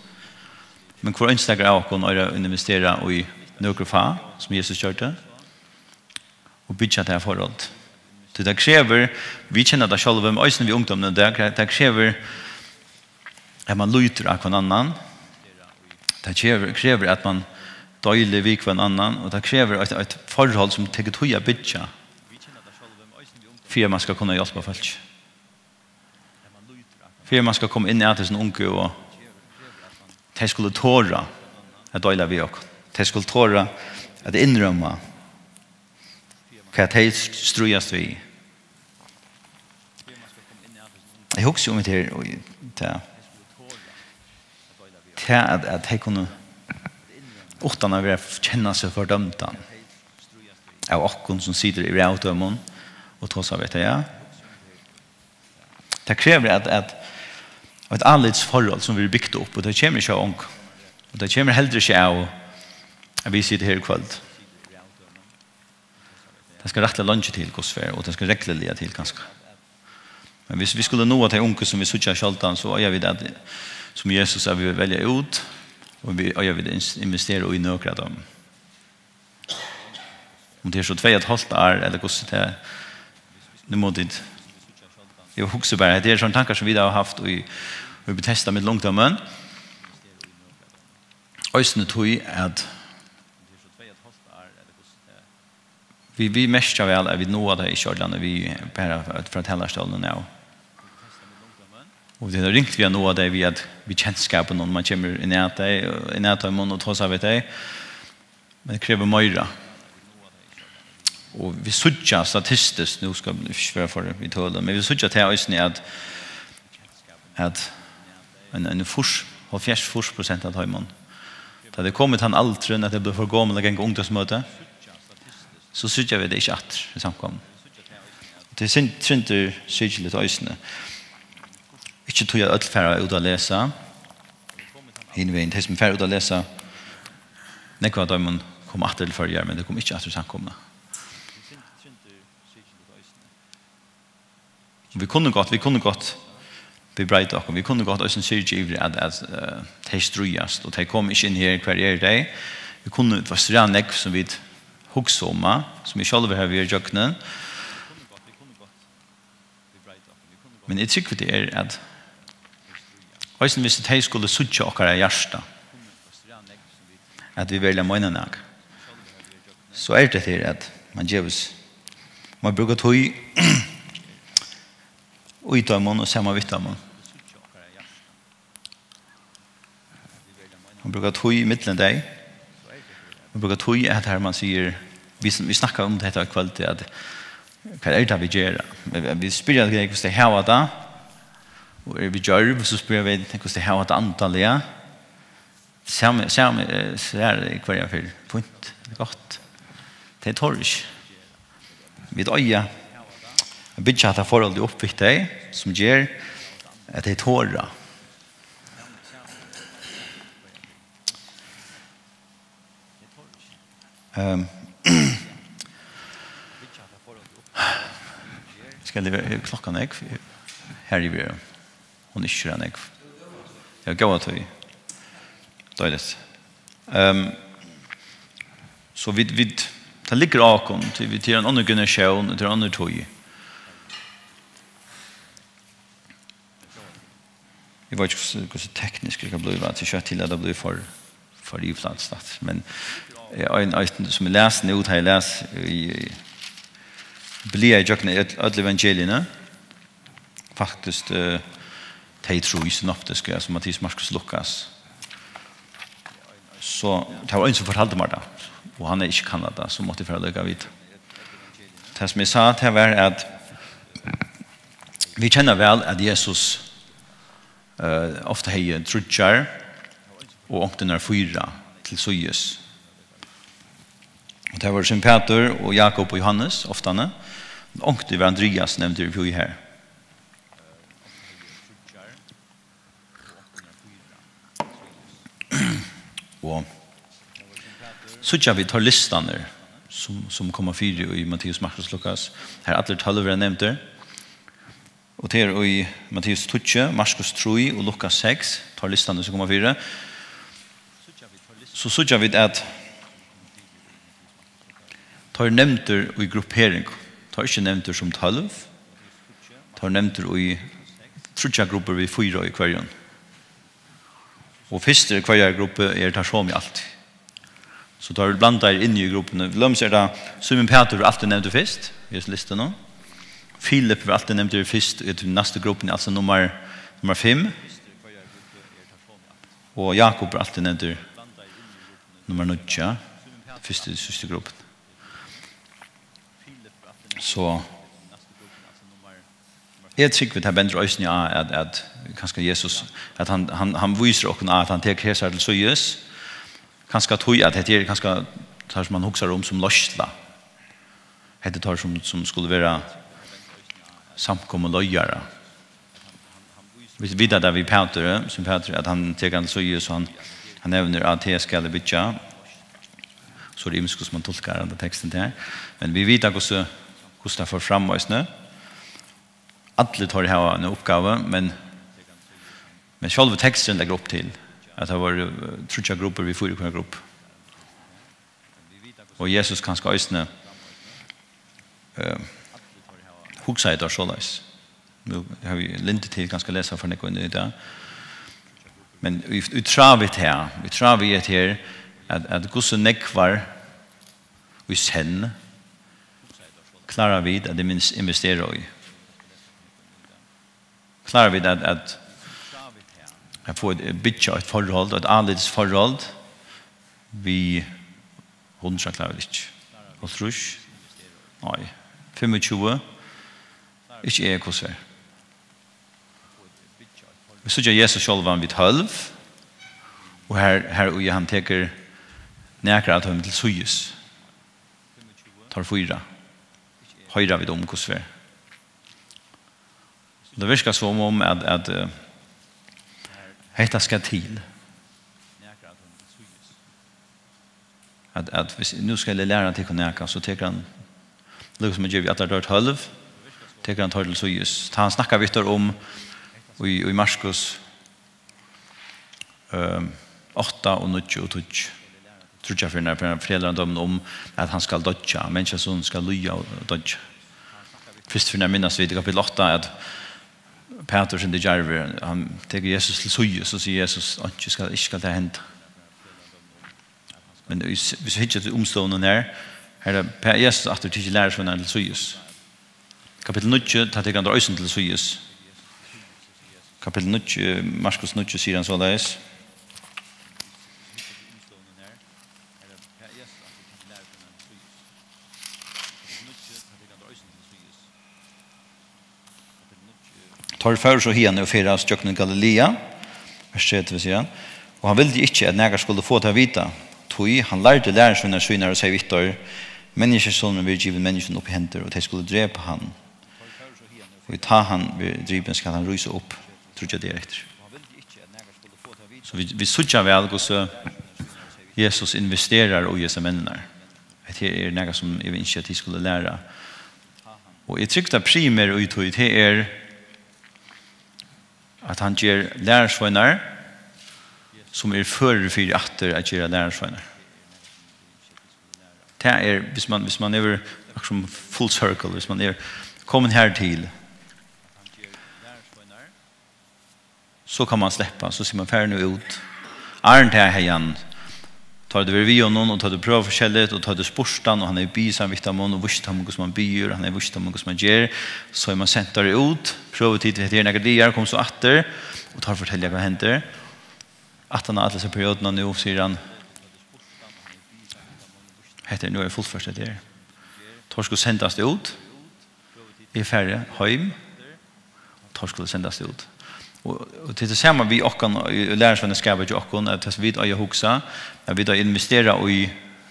men hvør einstakur av okkum eigur at investera í nøkur fá, sum Jesus gjørdi, og byggja tað forhold. Tí tað krevur, vit kenna tað sjálv, men eisini við ungdóminum, tað, tað krevur at man lítur á hvønn annan. Tað krevur, krevur, at man deilir við hvønn annan, og tað krevur eitt, eitt forhold, sum tekur tíð at byggja, fyri at man skal kunna hjálpa fólki. Fyri at man skal koma inn at hesum ungu, og tey skulu tora at deila við okkum. Tey skulu tora at innrømma, hvat tey stríðast við. Eg hugsi um hetta her, og tað, tað at, at tey kunnu uttan at vera, kenna seg fordømdan av okkum, sum situr yvir av teimum og tosa við tey, ja. Tað krevur at, at, eitt álitsforhold sum verður bygt upp, og tað kemur ikki av ongum. Og tað kemur heldur ikki av, at vit sita her í kvøld. Tað skal rættiliga leingi til, hvussu fer, og tað skal regluliga til, kanska. Men viss vit skulu náa tey ungu, sum vit síggja sjáldan, so eiga vit at, sum Jesus, at vit velja út, og vit eiga vit at ins-, investera í nøkur av teimum. Um tað er so tvey og eitt hálvt ár, ella hvussu tað er, nú má tit, eg hugsi bara, hetta er sovorðnir tankar, sum vit hava havt í, í Betesda millum ungdómin. Eisini tí at vit, vit merkja væl, at vit náa tey ikki ordiliga við bara frá, frá talarstólunum av. Og tað er ringt við at náa tey við at, við kenskapinum, man kemur inn at tey, inn at teimum og tosar við tey. Men tað krevur meira. Og vit síggja statistiskt, nú skal eg ikki vera for í tølum, men vit síggja tað eisini at, at ein, ein fýrs, hálvfjerðs, fýrs prosent av teimum, tá tey koma í tann aldurin, at tey blíva for gomul at ganga ungdómsmøti, so síggja vit tey ikki aftur í samkomuni. Og tað er synd, sindur syrgiligt eisini. Ikki tí at øll fara út at lesa. Hin vegin, tey sum fara út at lesa, nógv av teimum koma aftur til Føroyar, men tey koma ikki aftur í samkomuna. Vit kunnu gott, vit kunnu gott bebreiða okkum. Vit kunnu gott eisini syrgja yvir, at, at, eh, tey stríðast, og tey koma ikki inn her. Hvar eru tey? Vit kunnu, tað er nógv, sum vit hugsa um, eh, sum vit sjálvir hava verið gjøgnum. Men eg trúgvi, tað er, at eisini viss tey skulu síggja okkara hjarta, at vit veruliga meina nakað, so er tað her, at man gevur seg, man brúkar tíð í teimum og saman við teimum. Man brúkar tíð í millum tey. Man brúkar tíð, at her man sigur, vit, vit snakka um hetta í kvøld, at hvat er tað, vit gera? Vit spyrja tey, hvussu tey hava tað, og eru vit djørv, so spyrja vit, hvussu tey hava tað andaliga. Sami, sami, eh, svar í hvørja ferð. Fínt, tað er gott. Tey tora ikki. Vit eiga at byggja hetta forholdið upp við tey, sum ger, at tey tora. Ehm, skal eg vera, er klokkan nógv? Her er, hon er ikki so nógv. Ja, góða tíð. Deiligt. Ehm, so vit, vit, tað liggur á okkum, tí vit eru ein annar generatión, og tað er ein annar tíð. Eg veit ikki, hvussu, hvussu teknisk eg kann blíva, at eg skjótt til, at tað blívur for, for yvirflatiskt, men, eh, ein, ein, sum eg las nú, tá eg las í, í, blaðaði ígjøgnum øll, øll evangeliini, faktiskt, eh, tey trý synoptisku, altso Matteus, Markus, Lukas. So, tað var ein, sum fortaldi mær tað, og hann hevði ikki kannað tað, so mátti eg fara líka við. Tað, sum eg sá, tað var, at vit kenna væl, at Jesus, eh, ofta hevði tríggjar og onkuntíð fýra til síðis. Og tað vóru Símun Pætur og Jákup og Jóhannes, oftani. Onkuntíð var Andrias nevndur í her. Og síggja vit teir listarnar, sum, sum koma fyri í Matteus, Markus, Lukas, har allir tólv verða nevndir. Og tað er í Matteus tíggju, Markus trý og Lukas seks, teir listarnir, sum koma fyri. So síggja vit, at teir eru nevndir í gruppering. Teir eru ikki nevndir sum tólv. Teir eru nevndir í tríggjar gruppur við fýra í hvørjum. Og fyrstir í hvørjari gruppu eru teir somu altíð. So teir eru blandaðir inni í gruppuni. Til dømis er tað Símun Pætur verður altíð nevndur fyrst í hesi listuni. Filip verður altíð nevndur fyrst í tí næstu gruppuni, altso nummar, nummar fimm. Og Jákup verður altíð nevndur nummar níggju, fyrst í síðstu gruppuni. So, eg trúgvi, tað bendir eisini á, at, at kanska Jesus, at hann, hann, hann vísir okkum á, at hann tekur hesar til síðis. Kanska tí, at hetta er kanska tað, sum man hugsar um sum leiðsla. Hetta er tað, sum, sum skuldi vera samkomuleiðari. Vit vita tað við Pætur, eh, sum Pætur, at hann tekur hann til síðis, so hann, hann nevnir, at tað skal eg byggja. So er tað ymiskt, hvussu man tulkar handa tekstin har. Men vit vita, hvussu, hvussu tað fór fram eisini. Allir teir hava eina uppgávu, men, men sjálvur teksturin leggur upp til, at tað vóru, eh, tríggjar gruppur við fýra í hvørjari gruppu. Og Jesus kanska eisini, eh, hugsaði tað soleiðis. Nú havi eg lyndi til kanska at lesa for nógv inn í tað. Men í, í tráð við tað, í tráð við hetta her, at, at hvussu nógvar í senn klára vit at investera í. Klára vit at, at, at fáa eitt, byggja eitt forhold, eitt álitsforhold við hundrað, klára vit ikki. Hálvtrýss? Nei. Fimmogtjúgu? Ikki eg, hvussu er? Vit síggja Jesus sjálvan við tólv, og her, her í hann tekur nakrar av teimum til síðis. Teir fýra. Hoyra vit um hvussu er. Og tað virkar sum um, at, at, eh, hetta skal til. At, at hvis, nú skal eg læra tykkum nakað, so tekur hann, líka sum hann ger við allar teir tólv, tekur hann teir til síðis. Tá hann snakkar við teir um, í, í Markus, ehm, átta og níggju og tíggju. Tríggjar ferðir, nær hann fortelur hann teimum um, at hann skal doyggja, Menniskjusonurin skal líða og doyggja. Fyrst ferð, nær minnast vit í kapittul átta, at Pætur, sum er djarvur, hann tekur Jesus til síðis, og so sigur Jesus: "Einki skal, ikki skal tað henda." Men hvis, hvis vit hyggja til umstøðurnar her, her er Pæ-, Jesus aftur tekur lærisveinarnar til síðis. Kapittul níggju, tá tekur hann teir eisini til síðis. Kapittul níggju, Markus níggju, sigur hann soleiðis. Teir fóru so hiðani og ferðaðust gjøgnum Galilea, vers tretivu, sigur hann, og hann vildi ikki, at nakar skuldi fáa tað at vita, tí hann lærdi lærisveinar sínar og segði við teir: "Menniskjusonurin verður givin menniskjum upp í hendur, og tey skulu drepa hann. Og tá hann verður dripin, skal hann rísa upp tríggjar dagar eftir." So vit, vit síggja væl, hvussu Jesus investerar í hesar menninar. Hetta her er nakað, sum eg vil ynskja, at tit skulu læra. Og eg trúgvi, tað primera í tí, tað er, at hann ger lærisveinar, sum eru førir fyri aftur at gera lærisveinar. Tað er, hvis man, hvis man er, akkurat sum full circle, hvis man er komin her til, so kann man sleppa, so sigur man: "Far nú út." Áðrenn tað hevði hann, tá tað verið við honum, og tá tað prøvað forskelligt, og tá tað spurt hann, og hann hevði biðið saman við teimum, og víst teimum, hvussu man biður, hann hevði víst teimum, hvussu man ger, so hevði man sent teir út: "Prøvið tit hetta her nakrar dagar, kom so aftur, og tá fortelja, hvat hendir." Aftan á allar hesar periodurnar nú, sigur hann: "Hetta er, nú er fullført, hetta her. Teir skulu sendast út. Eg fari heim. Teir skulu sendast út." Og, og til tað sama við okkum, í, í lærisveinarskapi hjá okkum, at tað, vit eiga at hugsa, at vit eiga at investera í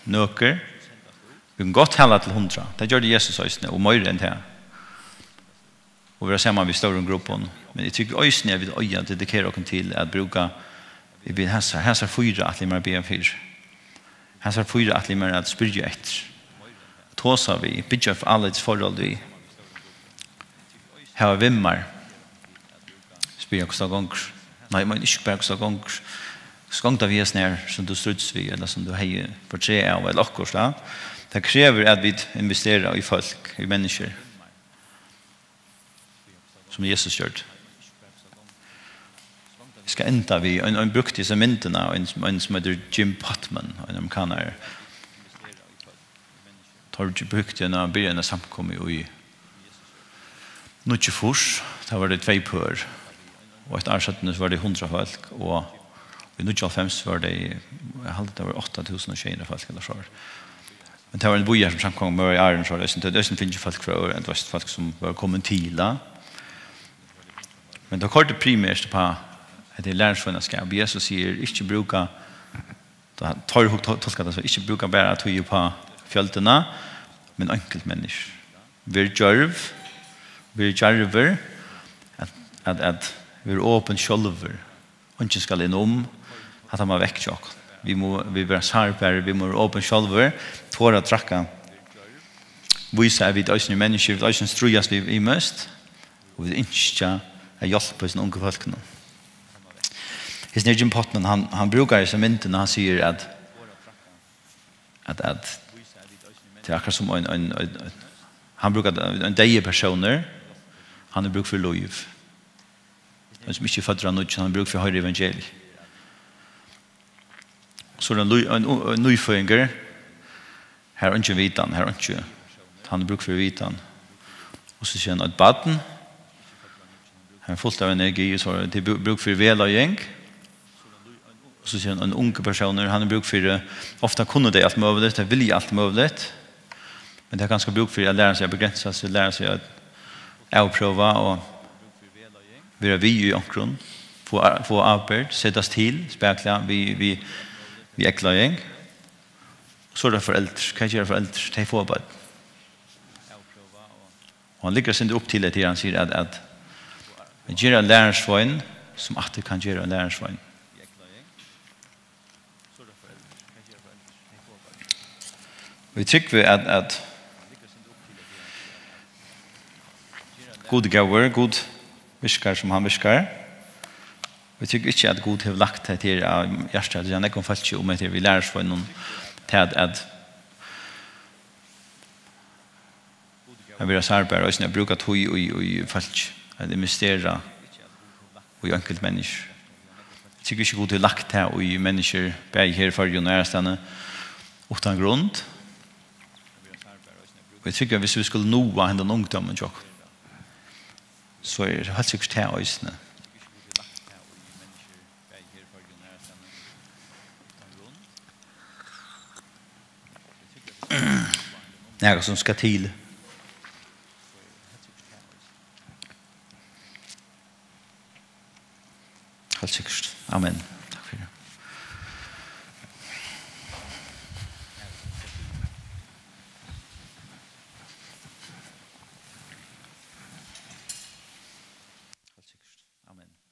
nøkur. Vit kunnu gott tala til hundrað. Tað gjørdi Jesus eisini, og meira enn tað. Og vera saman við stórum gruppum. Men eg trúgvi eisini, at vit eiga at dedikera okkum til at brúka, eg vil, hasar, hasar fýra ætli eg mær at biðja fyri. Hasar fýra ætli eg mær at spyrja eftir. Tosa við, byggja upp álitsforhold við. Hava við mær. Spyrja, hvussu tað gongur. Nei, men ikki bara, hvussu tað gongur. Hvussu gongur tað við hesum her, sum tú stríddist við, ella sum tú hevði portrett av, ella okkurt, ja? Tað krevur, at vit investera í fólk, í menniskjur, sum Jesus gjørdi. Eg skal enda við, ein, ein brúkti hesa myndina, ein, ein sum eitur Jim Putman, ein amerikanari. Teir brúktu hana í byrjan av samkomu í níggjuogfýrs, tá vóru tey tvey pør, og eitt ár seinni, so vóru tey hundrað fólk, og í níggjuoghálvfems vóru tey, eg haldi, tað vóru átta túsund og sjey hundrað fólk ella so. Men tað var ein býur, sum samkoman var í áðrenn, so eisini, tey høvdu eisini fingið fólk frá øðrum, tú veitst, fólk sum vóru komin til, ja. Men tað koyrdi primært upp á, at tað er lærisveinarskap. Jesus sigur: "Ikki brúka Tá teir hug-, tol-, tolka tað so, ikki brúka bara tíð upp á fjøldina, men einkult menniskju. Ver djørv, ver djarvur, at, at, at vera opin sjálvur. Eingin skal inn um, hatta má vekk hjá okkum. Vit mugu, vit vera sárbær, vit mugu vera opin sjálvir, tora at traðka. Vísa, at vit eisini eru menniskju, vit eisini stríðast við, við mest, og vit ynskja at hjálpa hesum ungu fólkunum. Hesin her Jim Potman, hann, hann brúkar hesa myndina, hann sigur at, at, at tað er akkurát sum ein, ein, ein, ein, hann brúkar tað, ein deyður persónur, hann hevur brúk fyri lív. Ein sum ikki er føddur av nýggjum, hann hevur brúk fyri at hoyra evangeliið. So er ein lí-, ein u-, ein nýføðingur, har er eingin vitan, har er einki, hann hevur brúk fyri vitan. Og so sigur hann eitt barn, har er fult av energi, so er tað brú-, brúk fyri vegleiðing. Og so sigur hann ein ungur persónur, hann hevur brúk fyri, ofta kunnu tey alt møguligt, tey vilja alt møguligt, men tey hava kanska brúk fyri at læra seg at begrensa seg, læra seg at avprøva og vera við í onkrum, fáa, fáa ábyrgd, setast til spakuliga við, við, við eygleiðing. So er tað foreldur. Hvat gera foreldur? Tey fáa børn. Og hann liggur eitt sindur upp til tað, tí hann sigur at, at, at gera ein lærisvein, sum aftur kann gera ein lærisvein. Og eg trúgvi, at, at Gud er góður, Gud virkar, sum hann virkar. Og eg trúgvi ikki, at Gud hevur lagt hetta her á hjartað, tí hann er nógvum fólki um hetta her við lærisveinum, til at, at at vera sárbær, og eisini at brúka tíð í, í fólki, at investera í einkult menniskju. Eg trúgvi ikki, Gud hevur lagt tað í menniskjur, bæði her í Føroyum og aðrastaðni, uttan grund. Og eg trúgvi, at viss vit skulu náa hendan ungdómin hjá okkum, so er heilt sikkurt tað eisini. Nakað sum skal til. Heilt sikkurt. Amen. Takk fyri. Heilt sikkurt. Amen. Takk fyri.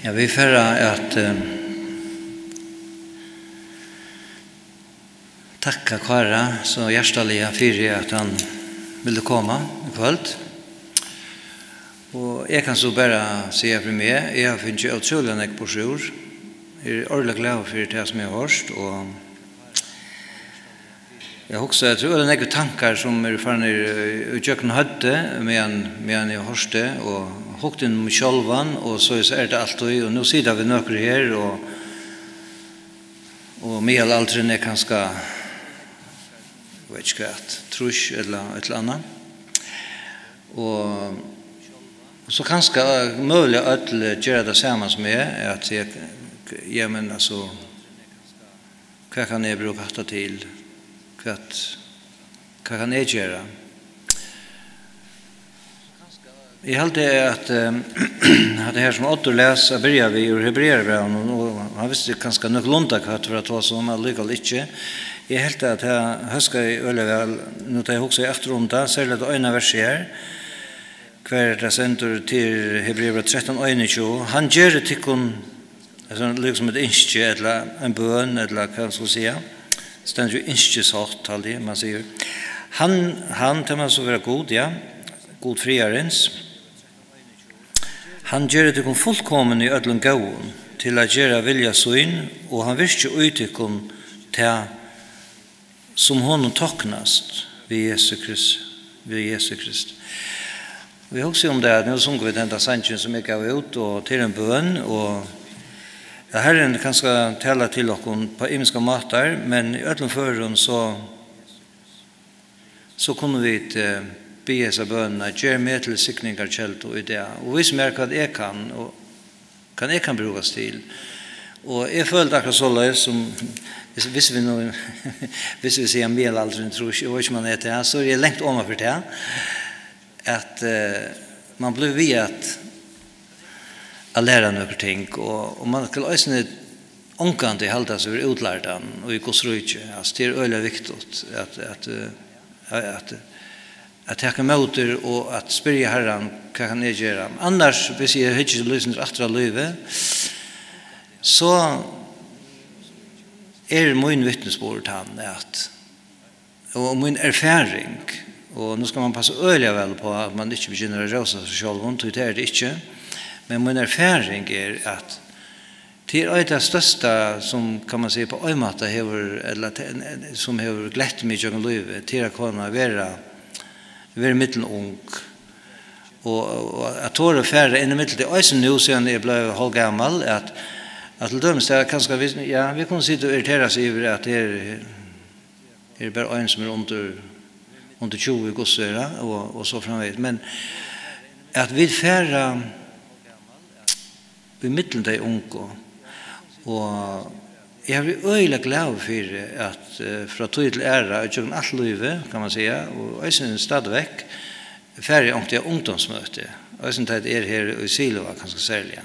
Ja, vit fara at, eh, takka Kára so hjartaliga fyri, at hann vildi koma í kvøld. Og eg kann so bara siga fyri meg, eg havi fingið ótrúliga nógv burturúr. Eg eri ordiliga glaður fyri tað, sum eg havi hoyrt, og eg hugsi, eg trúgvi, at nógvir tankar, sum eru farnir, eh, í gjøgnum høvdið, meðan, meðan eg hoyrdi og hugdi inn í meg sjálvan, og so er tað altíð, og nú sita vit nøkur her, og, og miðalaldurin er kanska, eg veit ikki hvat, trýss ella eitt ella annað. Og, og so kanska møguliga øll gera tað sama sum eg, at eg, ja, men, altso, hvat kann eg brúka hatta til? Hvat, hvat kann eg gera? Eg haldi, at, eh, hatta her, sum Oddur las at byrja við úr Hebrearabrævinum, og hann visti kanska nøkulunda, hvat var at tosa um, allíkavæl ikki. Eg helt, at tað hóskaði øgiliga væl, nú tá eg hugsaði aftur um tað, serliga tað eina versið her, har tað stendur, til Hebrearabrævið trettan einogtjúgu: Hann geri tykkum, altso, líkasum eitt ynski, ella ein bøn, ella hvat man skal siga. Stendur í ynskisátt, haldi eg, man sigur. Hann, hann, tað man so vera Gud, ja, Gud friðarins. Hann geri tykkum fullkomin í øllum góðum, til at gera vilja sín, og hann virki í tykkum tað, sum honum toknast við Jesu Krist, við Jesu Krist. Og eg hugsi um tað, at nú sungu vit henda sangin, sum eg gav út, og til ein bøn, og at Harrin kanska talar til okkum á ymiskar mátar, men í øllum førum, so, so kunnu vit, eh, biðja hesa bønina: Ger meg til signingarkeldu í dag, og vís mær, hvat eg kann, og hvat eg kann brúkast til. Og eg føli tað akkurát soleiðis, sum, hvis, hvis vit nú, hvis vit siga miðalaldurin, trýss, eg veit ikki, um hann er tað, so eri eg langt oman fyri tað, at, eh, man blívur við at, at læra nøkur ting, og, og man skal eisini ongantíð halda seg vera útlærdan í Guds ríki. Altso, tað er øgiliga viktigt at, at, eh, at, at taka ímóti og at spyrja Harran: Hvat kann eg gera? Annars, hvis eg hyggi líkasum aftur á lívið, so er mín vitnisburður tann, at, og mín erfaring, og nú skal man passa øgiliga væl upp á, at man ikki begynnar at rósa seg sjálvum, tí tað er tað ikki, men mín erfaring er, at tað er eitt av tað størsta, sum, kann man siga, á ein máta hevur, ella te-, sum hevur glett meg gjøgnum lívið, tað er at kunna vera, vera millum ung. Og, og at tora at fara inn í millum tey, eisini nú, síðan eg bleiv hálvgamal, at, at til dømis, tað er kanska, vit, ja, vit kunnu sita og irritera seg yvir, at tað er, er bara ein, sum er undir, undir tjúgu í Guds vera, og, og so framvegis. Men at vit fara í millum tey ungu, og eg havi verið øgiliga glaður fyri, at, eh, frá tíð til aðra, gjøgnum alt lívið, kann man siga, og eisini stadigvæk, fari eg onkuntíð á ungdómsmøti, eisini tá ið er her í Silva, kanska serliga.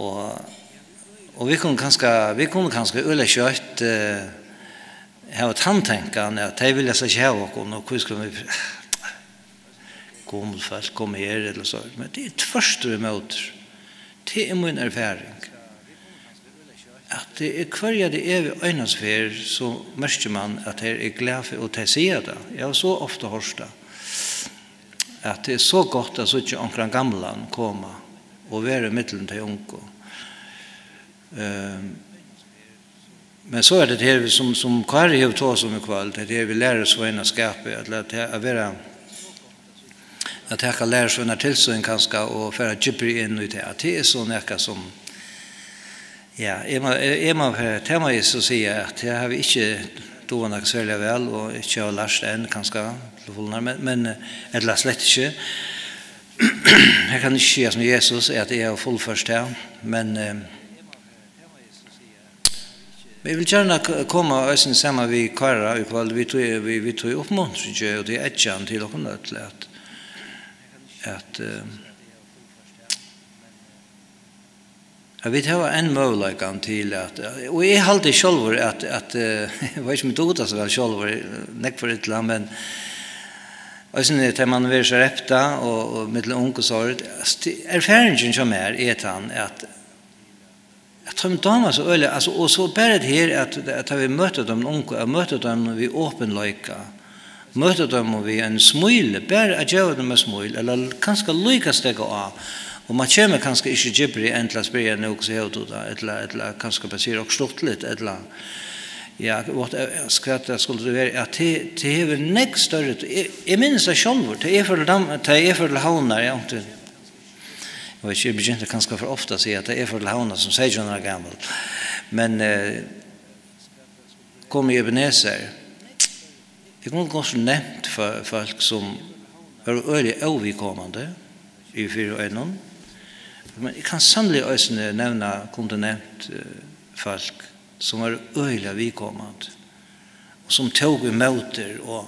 Og, og vit kunnu kanska, vit kunnu kanska øgiliga skjótt, eh, hava tann tankan, at tey vilja slett ikki hava okkum, og hví skulu vit, gomul fólk koma her, ella so. Men tað er tvørtur ímóti. Tað er mín erfaring, at tað er, hvørja tað er, við einastu ferð, so merkir man, at tey eru glað fyri, og tey siga tað. Eg havi so ofta hoyrt tað, at tað er so gott at síggja onkran gamlan koma og vera ímillum tey ungu. Ehm, men so er tað her, sum, sum Kári hevur tosað um í kvøld, tað her við lærisveinaskapið, at, at, at vera, at taka lærisveinar til sín kanska og fara djúpri inn í tað. Tað er so nakað sum, ja, eg má, eg, eg má, tað má eg so siga, at tað havi eg ikki dugað nakað serliga væl, og ikki havi lært enn kanska til fulnar, men, men, eh, ella slett ikki. Eg kann ikki siga sum Jesus, at eg havi fullført tað, men, eh, men eg vil gjarna k-, koma eisini saman við Kára í kvøld, við tí, við, við tí uppmuntringi og tí eggjan til okkum øll, at, at, eh, at vit hava enn møguleikan til at, og eg haldi sjálvur at, at, eh, eg veit ikki, um eg dugi tað so væl sjálvur, nógv for illa, men Eisini tá man verður so repta og, og millum ung og sár, altso, tí erfaringin hjá mær er tann, at, at teimum dámar so øgiliga, altso, og so bara hetta her, at, at tá vit møta teimum ungu, at møta teimum við opinleika, møta teimum við einum smíli, bara at geva teimum eitt smíl, ella kanska líka steðga á, og man kemur kanska ikki djúpri enn til at spyrja: "Nú, hvussu hevur tú tað?" ella, ella kanska bara siga okkurt stuttligt, ella, ja, what, eh, hvat tað skuldi verið, at tað, tað hevur nógv størri, eg, eg minnist tað sjálvur, tá eg fór til Dam-, tá eg fór til Havnar, eg átti, eg veit ikki, eg begynti kanska for ofta at siga, at tá eg fór til Havnar sum seytjan ára gamal, men, eh, kom í Ebenezer, eg kundi kanska nevnt fø-, fólk sum vóru øgiliga óviðkomandi í fyri einum, men eg kann sanniliga eisini nevna, kundi nevnt, eh, fólk, sum var øgiliga viðkomandi, og sum tók ímóti og,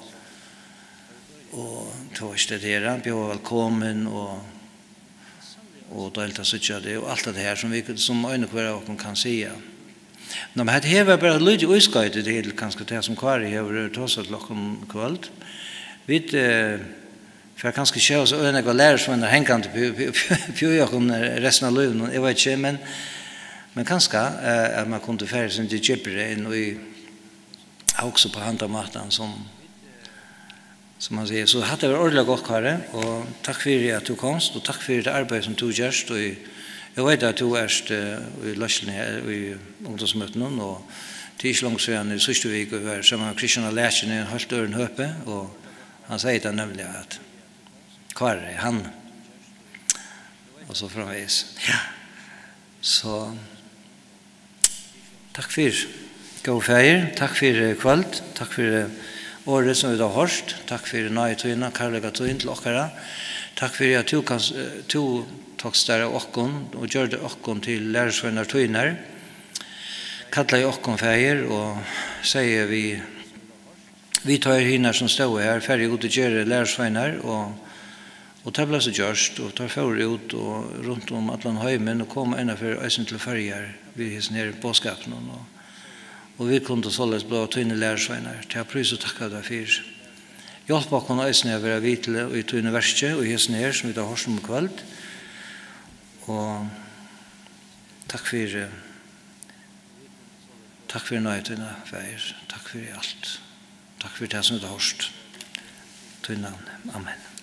og tað var ikki tað, hann bjóðaði vælkomin og, og deildi at síggja teg og alt tað her, sum vit, sum ein og hvør av okkum kann siga. Ná, men hetta her var bara eitt lítið ískoyti til kanska tað, sum Kári hevur tosað til okkum í kvøld. Vit, eh, fara kanska ikki at hava so øgiliga nógvar lærisveinar hangandi uppi, uppi, uppi, uppi í okkum restina av lívinum, eg veit ikki, men, men kanska, eh, at man kundi farið eitt sindur djúpri inn í, at hugsa upp á handan mátan, sum, sum man sigur. So hatta var ordiliga gott, Kári, og takk fyri, at tú komst, og takk fyri tað arbeiði, sum tú gert, og eg, eg veit, at tú ert, eh, í leiðsluni her í ungdómsmøtunum, og tað er ikki longur síðan í síðstu viku, eg var saman við Christian á Lækjuni í einum heilt øðrum høpi, og hann segði tað nemliga, at Kári, hann, og so framvegis. Ja. So, takk fyri, góði faðir. Takk fyri kvøld. Takk fyri orðið, sum vit hava hoyrt. Takk fyri náði tína, kærleika tín til okkara. Takk fyri, at tú kanst, eh, tú tókst tær av okkum og gjørdi okkum til lærisveinar tínar. Kallaði okkum, Faðir, og segði við, við teir hinar, sum stóðu her: "Farið út og gerið lærisveinar", og, og tað bleiv so gjørt, og teir fóru út og runt um allan heimin og komu einaferð eisini til Føroyar við hesum her boðskapinum, og, og vit kundu soleiðis blíva tínir lærisveinar. Tað prísi og takki tær fyri. Hjálp okkum eisini at vera við til í tínum verki, í hesum her, sum vit hava hoyrt um í kvøld. Og takk fyri, takk fyri náði tína, Faðir. Takk fyri alt. Takk fyri tað, sum vit hava hoyrt. Í tínum navni. Amen.